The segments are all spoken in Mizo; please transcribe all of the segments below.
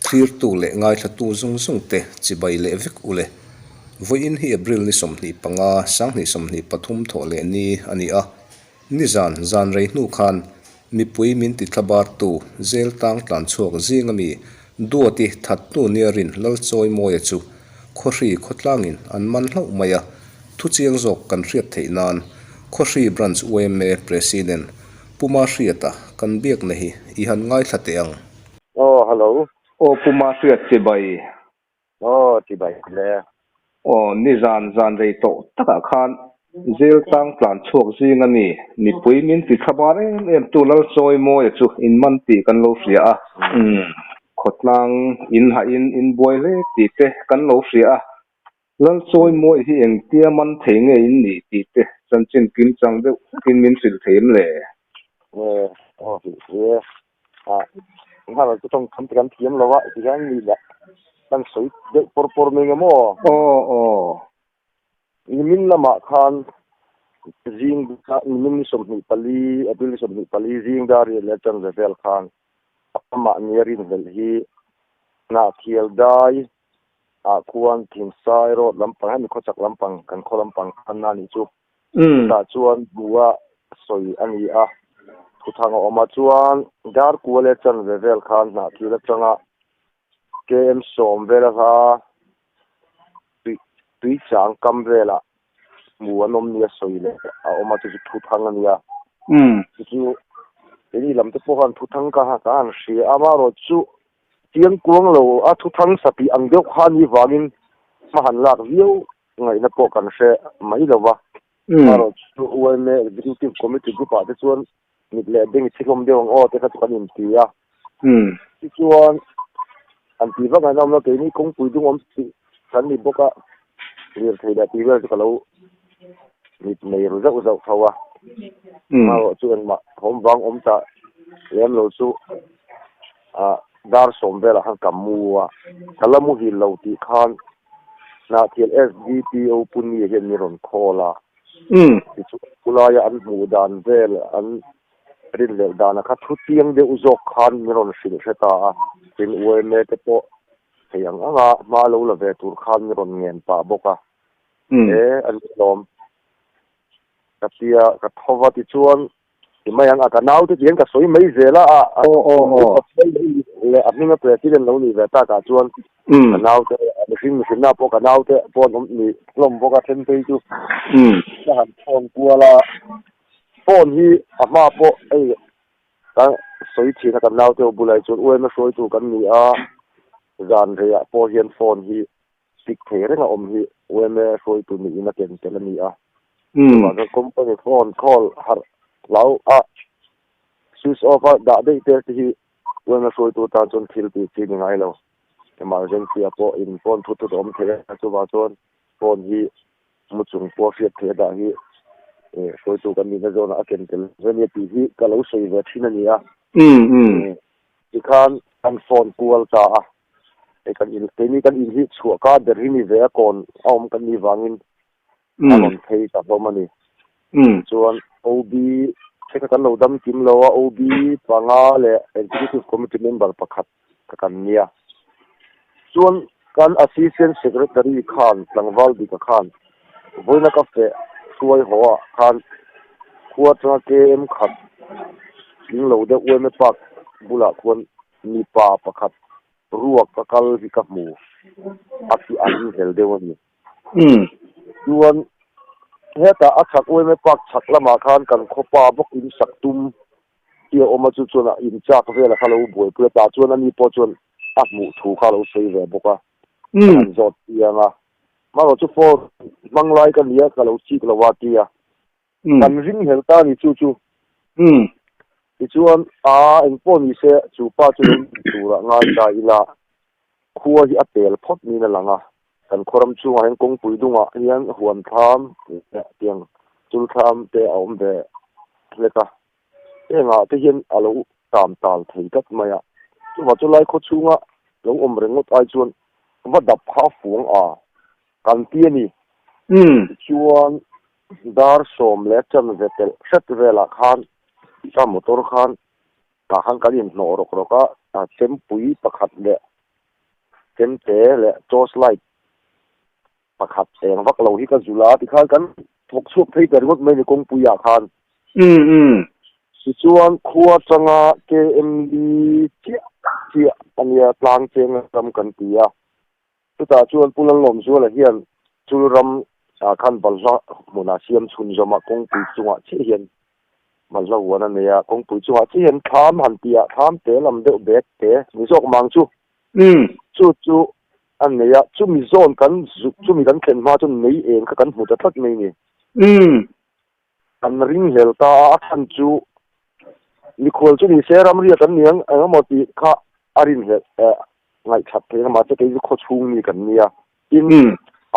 Thlirtu leh ngaithlatu zung zung te chibai leh vek u le. Vawiin hi April ni 25, 2023 thawh leh ni a ni a. Nizan zan rei hnu khan mipui min ti thlabartu zel tang tlan chhuak zing ami Duati thattu nia rin Lalchawimawia chu Khawhri khawtlangin an man hlauh mai a, thuchiang zawk kan hriat theih nan Khawhri Branch yma President Puma Hriata kan biakna hi i han ngaithla teh ang. Aw hello. Aw Puma Hriat chibai. Aw chibai hle. Aw nizan zan rei tawh takah khan Zel tang tlan chhuak zing a ni. Mipui min ti thlabar em em tu Lalchawimawia chu in man tih kan lo hria a. Umm khawtlang in hahin in buai hle tih te kan lo hria a. Lalchawimawia hi engtia man thei nge in nih tih te chanchin kim chang deuh hlek in min hrilh thei em le? Nge aw hrilh thei e. Ah engah lo chu tawngkam te kan thiam lo a tihian mi lah kan sawi deuh pawr pawr mai nge maw? Aw aw. Nimin lamah khan zing nimin ni 24, April ni 24 zing dar riat leh chanve vel khan amah nia rinhlelh hi Hnahthial dai ah khuan Thingsai road lampang hemi khawchak lampang kan khaw lampang khan a nih chu. Chutah chuan hmu a sawi a ni a, thuthang a awm a chuan dar kua leh chanve vel khan Hnahthial atanga KM 10 vel a hla tui tui chang kam velah hmu an awm nia sawi leh a awm a chu chu thuthang a nia. Chu chu keini lam te pawh khan thuthang ka ka han hria a amaherawhchu chiang kuang lo a thuthang satih ang deuh kha a nih vangin hma han lak viau ngaihna pawh kan hre mai lo va. Amaherawhchu yma Executive Committee Group ah te chuan mit leh beng i chhihlawm deuh ang aw te kha chu kan inti a. Tichuan an tih vak ngaihna awm lo keini kawngpui dung awm tih kan ni bawk a, lirthei leh tih vel chu ka lo mit nei ru zauh zauh tho a. Amaherawhchu engmah thawm vang awm ta lem lo chu ah dar 10 velah khan ka mu a, ka la muhil lo tih khan Hnahthial SDPO Puni hian min rawn call a. Tichuan khulaia an hmuh dan vel an rinhlelh dana kha thu chiang deuh zawk khan min rawn hrilh hre ta a. Tin yma te pawh thei ang anga hma lo la ve tur khan min rawn ngen pah bawk a. E a ni lawm. Ka tia ka tho va tichuan Ti mai ang a, ka naute tihian ka sawi mai zel a, a leh a hminga president lo nih ve takah chuan ka naute mihring mihrinna pawh ka naute pawh an awm ni hlawm bawk a then phei chu ka han phone kual a, phone hi a hma pawh hei ka sawi thin a kan naute ho bulah chuan UMA hruaitu kan ni a, zan reiah pawh hian phone hi pick thei reng a awm hi UMA hruaitu niin a ken tel a ni a. Chuvang chuan company phone call harh hlau a switch off a dah daih te te hi UMA hruaitu tan chuan thil tih chi ni ngai lo. Emergency ah pawh in phone thut thut a awm thei a, chuvang chuan phone hi mu chung pawh hriat theih a dah hi hruaitu kan nihna zawnah a ken tel ve nia tih hi ka lo sawi ve thin a ni a. Tikhan kan phone kual ta a. Hei kan in keini kan in hi chhuah ka ber hi ni ve a kawn a awm kan nih vangin a rawn phei ta hlawm a ni. Chuan OB heka kan lo dam kim lo a OB panga leh Executive Committee member pakhat ka kan nia. Chuan kan Assistant Secretary khan tlangval bika khan vawiina ka feh hruai haw ah khan khua atanga KM khat tling lo deuh yma park bulah khuan Mipa pakhat ruak ka kal hi ka hmu a ti a inhel deuh a ni. Chuan hetah a chhak yma park chhak lamah khan kan khawpa bawk in sak tum hi a awm a, chu chuan a in chak velah kha lo buaipui a, tah chuan ani pawh chuan a hmuh thu kha a lo sawi ve bawk a, ka han zawt chiang a. Hmangaih chu phone hmang lai ka nia ka lo chik lo a tia. Kan ring hel ta a ni chu chu. Tichuan a engpawh ni se chu pa chu lo ni turah ngai ta ila khua hi a pel phawt niin a lang a. Kan khawram chhungah hian kawngpui dungah hian huan thlam leh tiang chul thlam te a awm ve hlek a. Hengah te hian a lo tam tal thei tlat mai a. Chuvah chu lai khaw chhunga lo awm reng ngawt ai chuan va dap kha a fuang a kan ti a ni. Tichuan. Dar 10:15 telh hret velah khan ka motor khan tah khan kan inhnawh rawk rawk a, chempui pakhat leh chemte leh torch light pakhat eng vak lo hi ka zul a tikhan kan thawk chhuak phei ta ringawt mai a ni kawngpui ah khan. Tichuan khua atanga KMD chiah chiah a nia tlang cheng ram kan ti a. Chutah chuan Pu Lalawmzuala hian chul ram ah khan balhla hmunah siam chhunzawm a kawngpui chungah chiah hian balhla huan a nei a, kawngpui chungah chiah hian thlam han tih ah thlam te lam deuh bag te ni zawk mang chu chu chu a nei a, chumi zawn kan zuk chumi kan thlen hma chuan mei eng kha kan hmu ta tlat mai ni. Kan ringhlel ta a, a chhan chu mikhual chu ni se ramriat an ni ang eng emaw tih kha a rinhlelh eh ngaihthat theih ang mahse kei chu khaw chhung mi kan nia. Tin,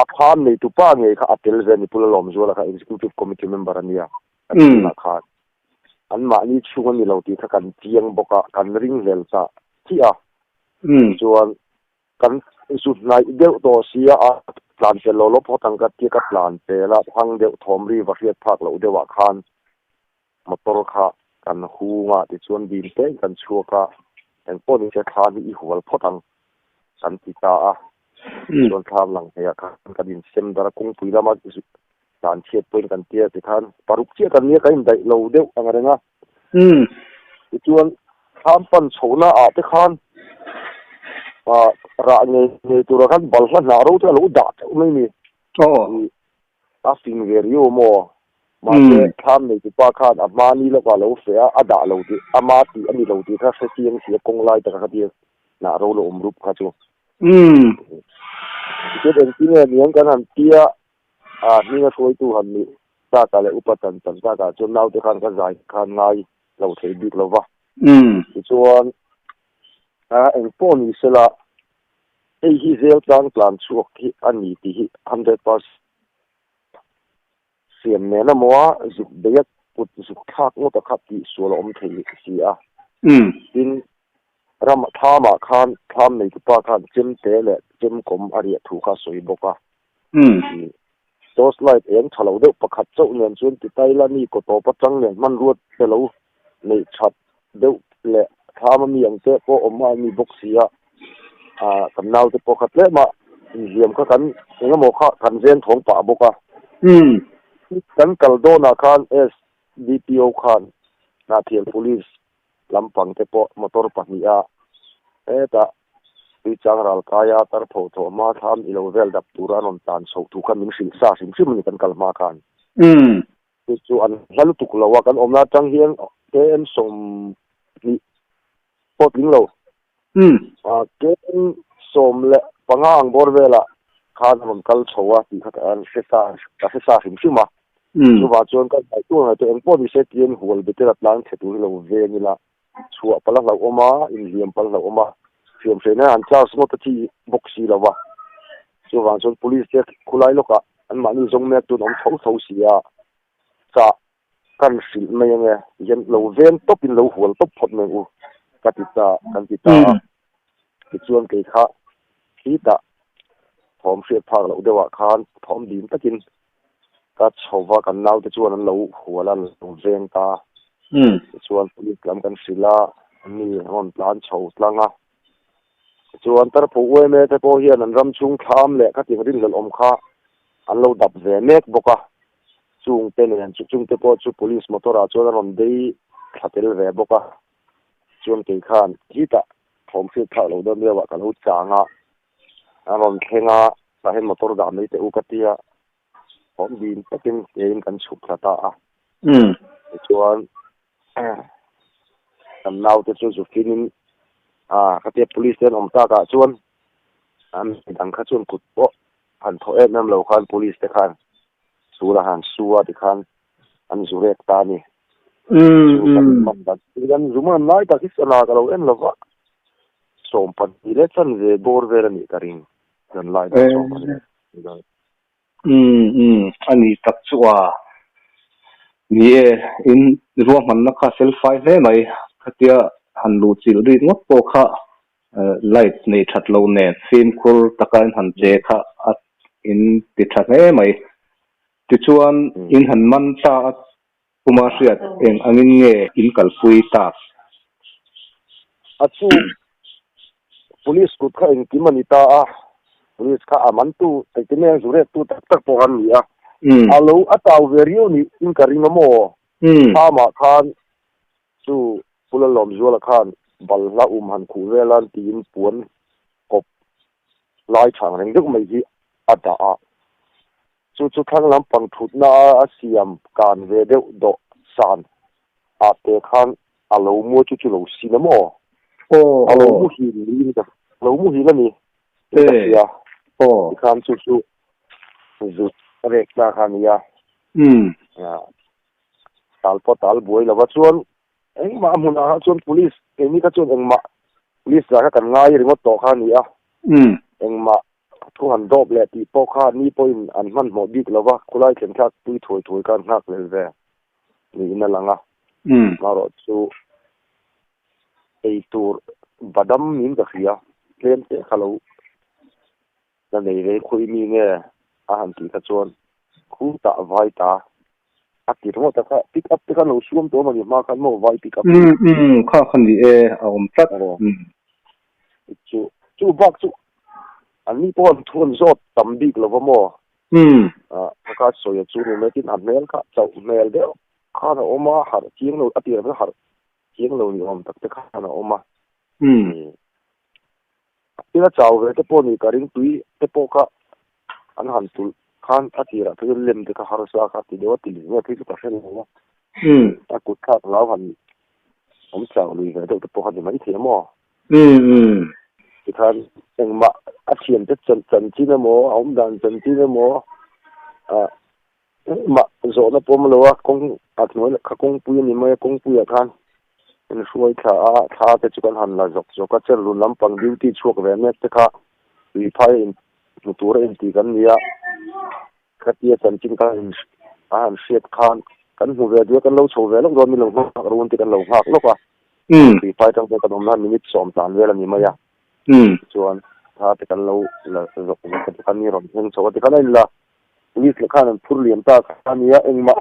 a phan neitu pa ngei kha a tel ve a ni Pu Lalawmzuala kha Executive Committee member a nia kan zingah khan. Anmahni chhung a ni lo tih kha kan chiang bawk a, kan ringhlel ta chiah a. Tichuan Kan zu hnaih deuh tawh sia a tlan pel lo lo phawt ang ka tia ka tlan pel a, thang deuh thawm ri va hriat phak loh deuhah khan motor kha kan hung a, tichuan dil te in kan chhuak a, engpawh ni se thlam hi i hual phawt ang kan ti ta a, tichuan thlam lang hmeiah khan kan insem dar a, kawngpui lama tlan chhiat pawhin kan tia tikhan paruk chiah kan nia kan indaih lo deuh ang reng a. Tichuan thlam pan chhohna ah te khan ah rah ngei ngei turah khan balhla hnah ro te a lo dah teuh mai ni. A fing ve riau maw? Mahse thlam neitu pa khan a hma ni lawkah a lo feh a, a dah lo tih ama tih a ni lo tih kha hre chiang si a kawng lai taka kha tia hnah ro lo awm rup kha chu. Tichuan engtin nge niang kan han tia A hminga hruaitu han nih takah leh upa chan chan takah chuan naute khan ka zai khan ngai lo thei bik lo va. Tichuan, a eng pawh ni sela, hei hi zel tlang tlan chhuak hi a ni tih hi 100% siam nen a maw a, zuk beia kut zuk thlak ngawt a kha tih sual a awm thei si a. Tin, ram thlamah khan thlam neitupa khan chemte leh chemkawm a riah thu kha a sawi bawk a. Torch light eng tha lo deuh pakhat chauh nen chuan ti tai la mi kaw tawp atang nen hmanrua te lo neih that deuh leh thlam a mi ang te pawh awm a ni bawk si a, ah kan naute pawh kha tlem a inhliam kha kan eng emaw kha kan ven thawng pah bawk a. Kan kal dawnah khan SDPO khan Hnahthial Police lampang te pawh motor pahnih a hetah Tuichang ral kaia tar pho thawh hma thlam i lo vel dap tura an rawn tlan chhoh thu kha min hrilh sa hrim hrim a ni kan kal hma khan. Chu chu an hla lutuk lo a, kan awmna atang hian KM 20 pawh tling lo. KM 15 ang bawr velah khan an rawn kal chho a tih kha ka hre sa ka hre sa hrim hrim a. Chuvah chuan ka ngaihtuah ngaihtuah eng pawh ni se tiin hual beter a tlang chhe tur hi lo veng ila. Chhuah palh a hlauhawm a, inhliam palh a hlauhawm a, hriamhreina an charge ngawt a thi bawk si lo va. Chuvang chuan police te khulai lawkah anmahni zawng mek chu an awm tho tho si a, chah kan hrilh mai ange tihian lo veng tawpin lo hual tawp phawt mai ang u ka ti ta kan ti ta a. Tichuan kei kha khitah thawm hriat phak loh deuhah khan thawm dim takin Ka chho va, kan naute chuan an lo hual a, an lo veng ta. Tichuan police lam kan hrilh a, mi an rawn tlan chho tlang a. Tichuan Tarpho UMA te pawh hian an ram chhung thlam leh khatiang rinhlelh awm kha an lo dap ve mek bawk a. Chungte nen chu chungte pawh chu police motor ah chuan an rawn bei thla tel ve bawk a. Chuan kei khan hitah thawm hriat thlak lo deuh deuhah ka lo chang a. A rawn thleng a, tah hian motor dah mai teh u ka ti a, thawm dim takin keiin kan chhuk thla ta a. Tichuan kan naute chu zufinin a ka tia police te an awm takah chuan an midang kha chuan kut pawh han thawh em em lo khan police te khan sul a han su a tikhan an zu rek ta a ni. Chu kan man dan kan zu man lai tak hi sana ka lo en lo va. 12 leh chanve bawr vel a nih ka ring zan lai dah 12 vel. Umm umm a ni tak chu a ni e in ruahmanna kha fel fai hle mai khatia han luh chilh rik ngawt pawh kha light nei that lo nen fimkhur taka in han che kha a in ti tha hle mai. Tichuan, in han man ta a Puma hriat eng angin nge in kalpui tak? A chu Police kut kha engkim a ni ta a, Police kha a mantu engtin nge zu rektu tak tak pawh an ni a, a lo a tau ve riau nih in ka ring a maw? Thlamah khan chu Pu Lalawmzuala khan balhla um han khuh vel a tiin puan kawp lai chhang reng deuh mai hi a dah a. Chu chu thlang lampang thutna a siam kan ve deuh dawh san ah te khan a lo mua chu chu lo sin a maw? A lo muhil niin ka a lo muhil a ni in ka hria. Tikhan chu chu zut rek ta kha a nia. Tal pawh tal buai lova chuan engmah a hmunah kha chuan police keini kha chuan engmah police zah kha kan ngai ringawt tawh kha a ni a. Engmah Thu han dawp leh tih pawh kha ni pawhin an hmanhmawh bik lo va, khulai thlen thlak pui thuai thuai kha an nghak lel ve niin a lang a. Marawh chu ei tur badam niin ka hria, tlem teh kha lo la nei ve khawi mi nge a han tih kha chuan khutah vai ta a ti ringawt a kha, pick up te khan lo suam tawh a mawni hma khan maw vai pick up. Umm kha kha ni e, a awm tlat. Chu chu bak chu an ni pawh an thu an zawt tam bik lo va maw? Ah ka sawi a chu ni mai tin a hmel kha chauh hmel deuh khan a awm a harh chiang lo a tir ah harh chiang lo ni awm tak te khan a awm a. Tin a chau ve te pawh ni ka ring tui te pawh kha an han tulh khan a tirah phei chuan lem te kha harsa kha ti deuh a ti leh nge phei chu ka hre lo a. A kut thlak lau han awm chau lui ve deuh te pawh kha ni maithei a maw? Tikhan engmah a thiante chanchin emaw a awm dan chanchin emaw ah engmah zawhna pawm lo a kawng a hnuai kha kawngpui a ni mai a kawngpuiah khan inhruai thla a thla te chu kan han la zawk zawk a cherhlun lampang duty chhuak ve mek te kha tuiphai in hmu tur a intih kan ni a khatia chanchin kha a han hriat khan kan hmu ve duh a kan lo chho ve lawk dawn min lo nghak run te kan lo nghak lawk a tuiphai tang chuan kan awm na minute sawm tlan vel a ni mai a tichuan thla te kan lo la zawk zawk a tikhan mi rawn thleng chho a tikhan a inla police leh khan an phur liam ta kha a nia engmah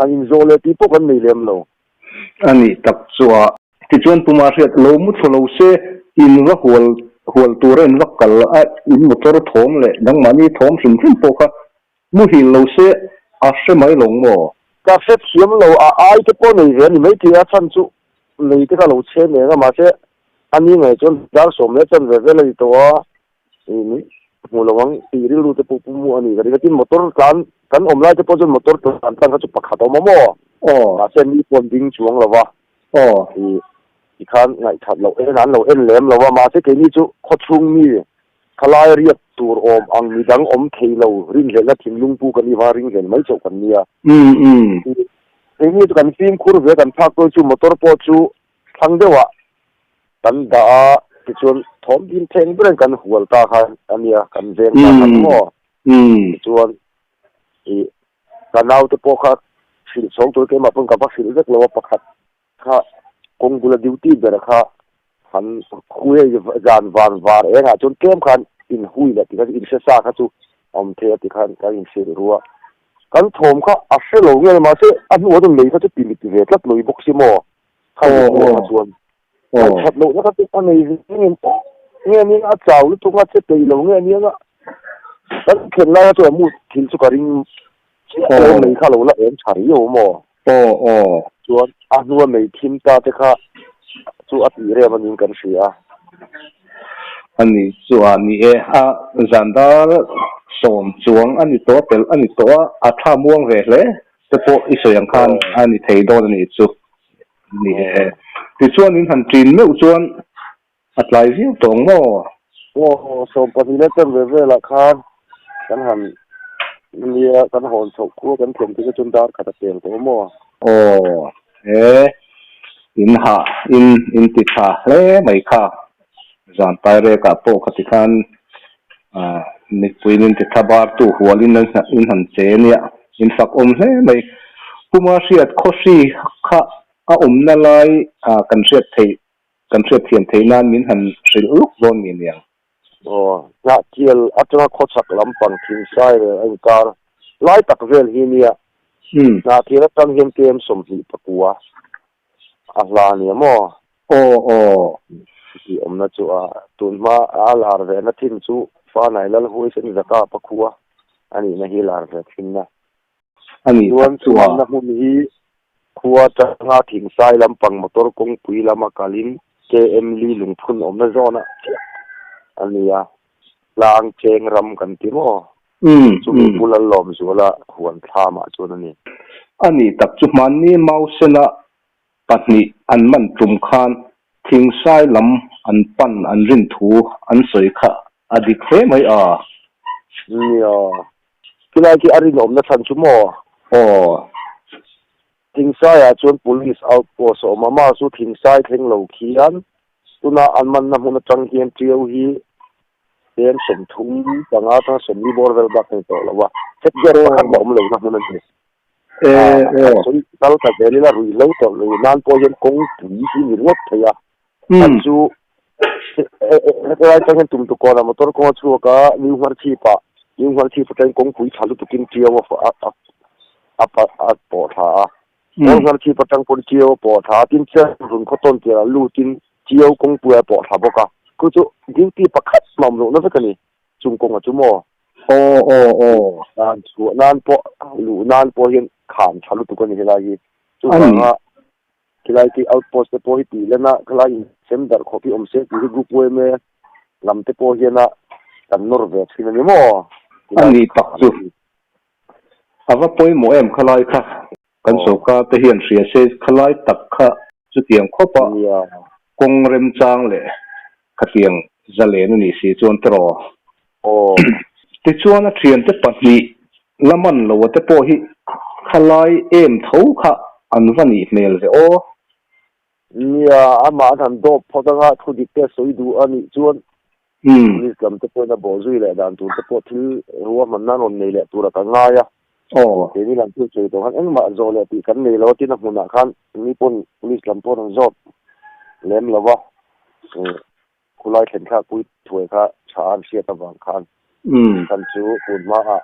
an inzawh leh tih pawh kan nei lem lo. A nih tak chuah. Tichuan Puma hriat lo mu thlu lo se in va hual hual tura in va kal a, in motor thawm leh nangmahni thawm hrim hrim pawh kha muhil lo se a hre mai lo maw? Ka hre thiam lo, a ai te pawh nei ve a ni mai thei a, chhan chu lei te kha lo chhe nen a, mahse a ni ngaih chuan dar sawm leh chanve vel a ni tawh a, ih hmu lo ang tih rilru te pawh pu mu a ni ka ring a, tin motor tlan kan awm lai te pawh chuan motor tlan tlang kha chu pakhat a awm a maw? Mahse mi pawh an ding chuang lo va, ih tikhan ngaihthat loh en an lo en lem lo va, mahse keini chu khawchhung mi khalai riak tur awm ang midang awm thei lo rinhlelhna thinlung pu kan iva ringhlel mai chauh kan nia. Keini chu kan fimkhur ve kan phak dawn chu motor pawh chu Thlang deuhah kan dah a, tichuan thawm dil thleng ber in kan hual ta kha a nia, kan veng ta kha maw? Tichuan ih ka naute pawh kha hrilh chhawng tur keimah pawn ka va hrilh vek lo a, pakhat kha kawng bula duty ber kha han hui hei zan van var engah chuan tlem khan inhui leh tikha chu inhre sa kha chu a awm thei a tikhan kan inhrilh ru a. Kan thawm kha a hre lo nge mahse a hnuah chuan lei kha chu ti mit ve tlat lo i bawk si maw? Kha mi hnuah kha chuan ngaihṭhat lohna kha chu a nei ve ngem nge nia a chau lutuk a che peih lo nge nia nga kan thlen lai kha chuan a mu thil chu ka ring chiah lo mei kha lo la awm tha riau maw? Chuan a hnua mei thim ta te kha chu a tih rem a niin kan hria a. A ni chu a ni e, a zan dar sawm chuang a ni tawh a, pelh a ni tawh a, a thla muang ve hle te pawh i sawi ang khan a ni thei dawn a nih chu. Ni e, tichuan in han ṭin meuh chuan a tlai viau tawh ang maw? Aw, 12 leh chanve velah khan kan han nia kan hawn chhoh khua kan thlen te chuan dar khat a pel tawh maw? Aw, he in hah in in ti tha hle mai kha. Zan tairek ah pawh khati khan mipuiin in ti tha bar tu hual in in han che nia in fak awm hle mai. Puma hriat khawhri kha a awmna lai kan hriat theih kan hriat thiam theih nan min han hrilh lawk dawn mi niang. Aw, Hnahtial atanga khawchhak lampang Thingsai rel a inkar. Lai tak vel hi nia. Hnahthial atang hian KM 29 a hla nia maw? Aw aw. Tih awmna chu a tunhma a lar ve na thin chu Fanai Lalhuaisen Zaka pakhua a nihna hi lar ve thin na. A nih Chuan tak chu a. chuanna hmun hi khua atanga Thingsai lampang motor kawngpui lama kalin KM Li lungphun awmna zawnah chiah a ni a. Tlang cheng ram kan ti maw? Chumi Pu Lallawmzuala huan thlamah chuan a ni. A nih tak chu hmanni Mausena pahnih an man tum khan Thingsai lam an pan an rin thu an sawi kha a dik hle mai a. Nia. Khilai khi a rinawmna chhan chu maw? Aw. Thingsaiah chuan Police outpost a awm a, mah chu Thingsai thleng lo khian tuna an manna hmun atang hian Tiau hi pen 35 atanga 40 bawr vel bak a ni tawh lo a, set gate pakhat mah awm lohna hmun a ni. Sawi kal ta zel ila ruihhlo tawrh lui nan pawh hian kawngpui hi ni ringawt thei a, hman chu helai atang hian Tumtukawnah motor kawng a chhuak a, New Ngharchhipah New Ngharchhip atangin kawngpui tha lutukin Tiau a a pawh thla a. New Ngharchhip atang pawn Tiau a pawh thla a, tin Cherrun khaw tawn tirah lutin Tiau kawngpui a pawh thla bawk a. Chu chu duty pakhat mah awm lohna vek a ni, chung kawnga chu maw? Aw aw aw. Nan chhuah nan pawh luh nan pawh hian kham tha lutuk a ni helai hi. Chuvanga khilai khi outpost te pawh hi tih lena khalai in sem darh khawp hi awm se tih hi group yma lam te pawh hian a kan nawr ve thin a ni maw? A ni tak chu. A va pawimawh em khalai kha. Kan sorkar te hian hria se khalai tak kha chutiang khawp a kawng remchang leh khatiang zalen a nih si chuan tiraw. Tichuan a thiante pahnih la man lo a te pawh hi khalai em tho kha an va nih hmel ve aw. Nia, amah an han dawp phawt anga thu dik te sawi duh a nih chuan Police lam te pawhin a bawh zui leh dan tur te pawh thil ruahman nan rawn nei leh tura ka ngai a. Keini lam thil sawi tawh khan engmah zawh leh tih kan nei lo a, tin a hmunah khan mi pawn police lam pawh rawn zawt lem lo va, khulai thlen thlak pui thuai kha tha an hriat avang khan kan chu tun hmaah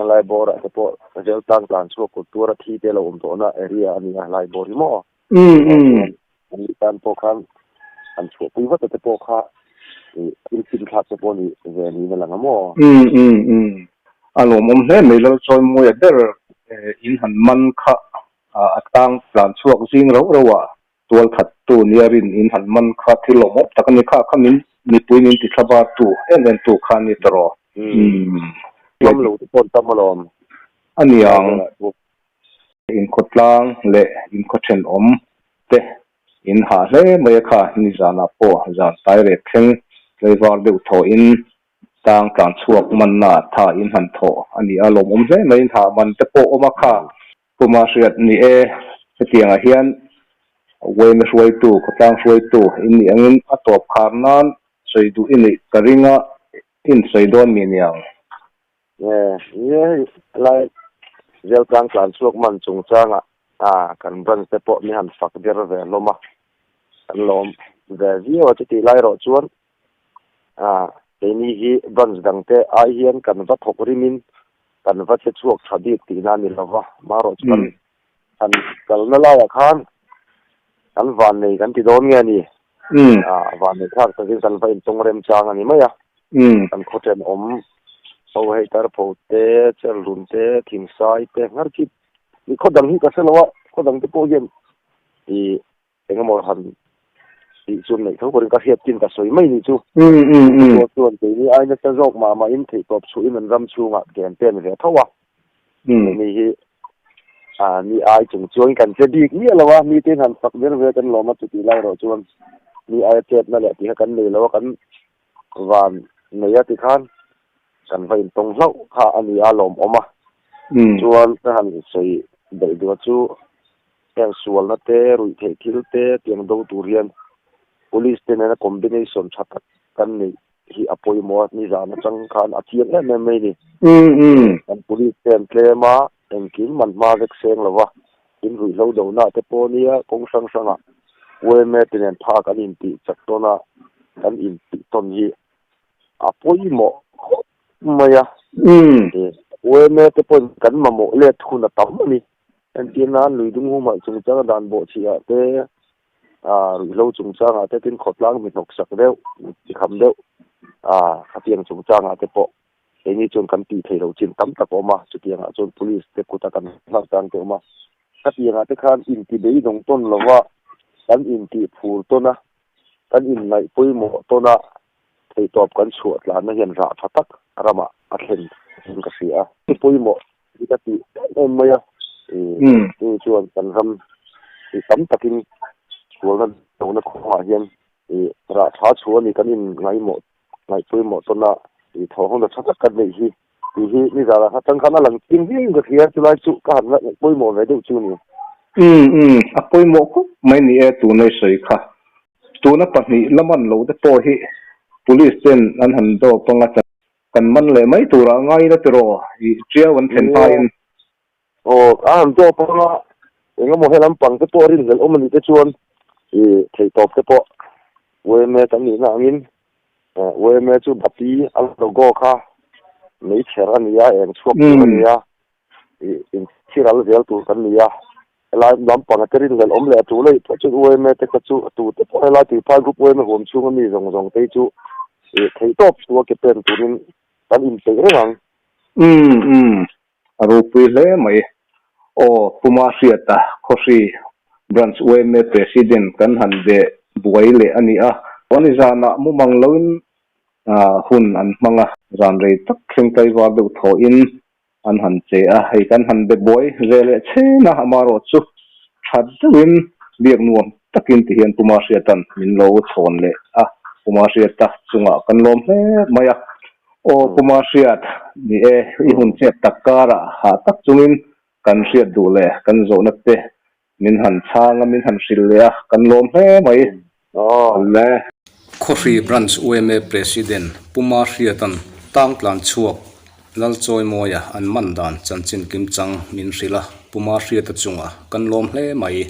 Laibawrah te pawh zel tlang tlan chhuak kut tuara thi te lo awm tawhna area a ni a, Laibawr hi maw? Chuan an ni tan pawh khan an chhuahpui vat a te pawh kha thil fin thlak te pawh ni ve niin a lang a maw? A lawmawm hle mai Lalchawimawia ber in han man kha a tlang tlan chhuak zing rauh rauh a, tual that tu nia rin in han man kha thil lawmawm tak a ni kha kha min mipui min ti thlabar tu em em tu kha a ni ta rawh. Ram lo te pawh an tam alawm. A niang. Inkhawtlang leh inkhawthenawm te in hah hle mai a kha, nizanah pawh zan tlai rek thleng tlaivar deuh thawhin tang tlan chhuak manna tha in han thawh a ni a, lawmawm hle mai in hah man te pawh awm a kha. Puma hriat ni e, hetiangah hian Wayne hruaitu, khawtlang hruaitu in nih angin a tawp khar nan sawi duh i neih ka ring a, in sawi dawn mi niang. Nge hei lai Zeltlang tlan chhuak man chungchangah kan branch te pawh mi han fak der ve hlawm a, kan lawm ve viau a chutih lai erawh chuan keini hi branch dang te ai hian kan va thawk rimin kan va che chhuak tha bik tihna a ni lo va, marawh chu kan han kalna laiah khan kan vannei kan ti dawn nge a ni, vannei thlak takin kan va intawng remchang a ni mai a. Kan khaw thenawm ho hei tarpho te, chelrun te, thingsai te, ngharchhip i khaw dang hi ka hre lo a, khaw dang te pawh hian i eng emaw han tih chu neih tho pawhin ka hriat kin ka sawi mai ni chu. Pawh chuan keini ai nasa zawk mah mahin theihtawp chhuahin an ram chhungah ken pen ve tho a. Keini hi mi ai chung chuan kan che bik miah lo a, mite han fak ber ve kan lawm a chutih lai erawh chuan mi aia chetna leh tih kha kan nei lo a, kan van nei a tikhan kan va intawng hlauh kha a ni a lawmawm a. Chuan ka han sawi belh duh a chu heng sualna te, ruihtheih thil te tiang do tur hian police te nena combination tha tak kan neih hi a pawimawh a, nizan atang khan a chiang em em mai ni. Kan police te an tlem a, engkim an hma vek seng lo va, tin ruihhlo dohna te pawh nia kawng hrang hrangah yma te nen phak an intih chak tawn a, kan intih tawn hi a pawimawh khawp mai a. Yma te pawhin kan mamawh let hun a tam a ni. Entir nan lui dung humhalh chungchanga dan bawhchhiah te, ruihhlo chungchangah te tin khawtlang mi hnawksak deuh, mi chikham deuh khatiang chungchangah te pawh keini chuan kan tih theih loh chin tam tak a awm a, chutiangah chuan police te kuta kan hlauh tang te a awm a. Khatiangah te khan intibeidawng tawn lova kan intihphur tawn a, kan inngaih pawimawh tawn a, Theihtawp kan chhuah tlanna hian rah tha tak ramah a thlen in ka hria a. Thu pawimawh hi ka tih em em mai a, chu chuan kan ram i tam takin sualna lohna kawngah hian i rah tha chhuah a ni kan in ngaihmawh ngaih pawimawh tawn a, i thawhhawna tha tak kan neih hi tih hi nizan ah atang khan a lang chiang viau in ka hria, chulai chu ka han ngaih pawimawh ve deuh chu ni. Umm umm a pawimawh khawp mai ni e tuna i sawi kha. Tuna pahnih la man lo te pawh hi Police ten an han dawp anga kan man leh mai turah a ngai ila tiraw i Tiau an thlen hmain. Aw a han dawp anga engemaw he lampang te pawh rinhlelh awm anih te chuan i theihtawp te pawh yma kan nihna angin yma chu bati a logo kha meichher a ni a eng chhuak tur a ni a i inchhiral zel tur kan ni a. Helai lampang a te rinhlelh awm leh a tul aih pawh chuan UMA te kha chu a tu te pawh helai Tuiphai Group UMA huam chhunga mi zawng zawng te hi chu ih theih tawp chhunga ke pen turin kan inpeih reng ang. Umm umm a ropui hle mai. Aw Puma Hriata Khawhri Branch UMA President kan han be buai leh a ni a. Ani zanah mumang loin hun an hmang a, zan rei tak thleng tlaivar deuh thawhin An han che a, hei kan han be buai ve leh chhen a, amarawh chu tha deuhin biak nuam takin ti hian Puma Hriata'n min lo chhawn leh a, Puma Hriata chungah kan lawm hle mai a. Aw Puma Hriat, ni e, i hun chet tak karah hah tak chungin kan hriat duh leh kan zawhna te Min han chhang a, min han hrilh leh a, kan lawm hle mai. Le. Khawhri Branch yma President Pu Mahriata'n tang tlan chhuak Lalchawimawia an man dan chanchin kimchang min hrilh a, Pu Mahriata chungah kan lawm hle mai.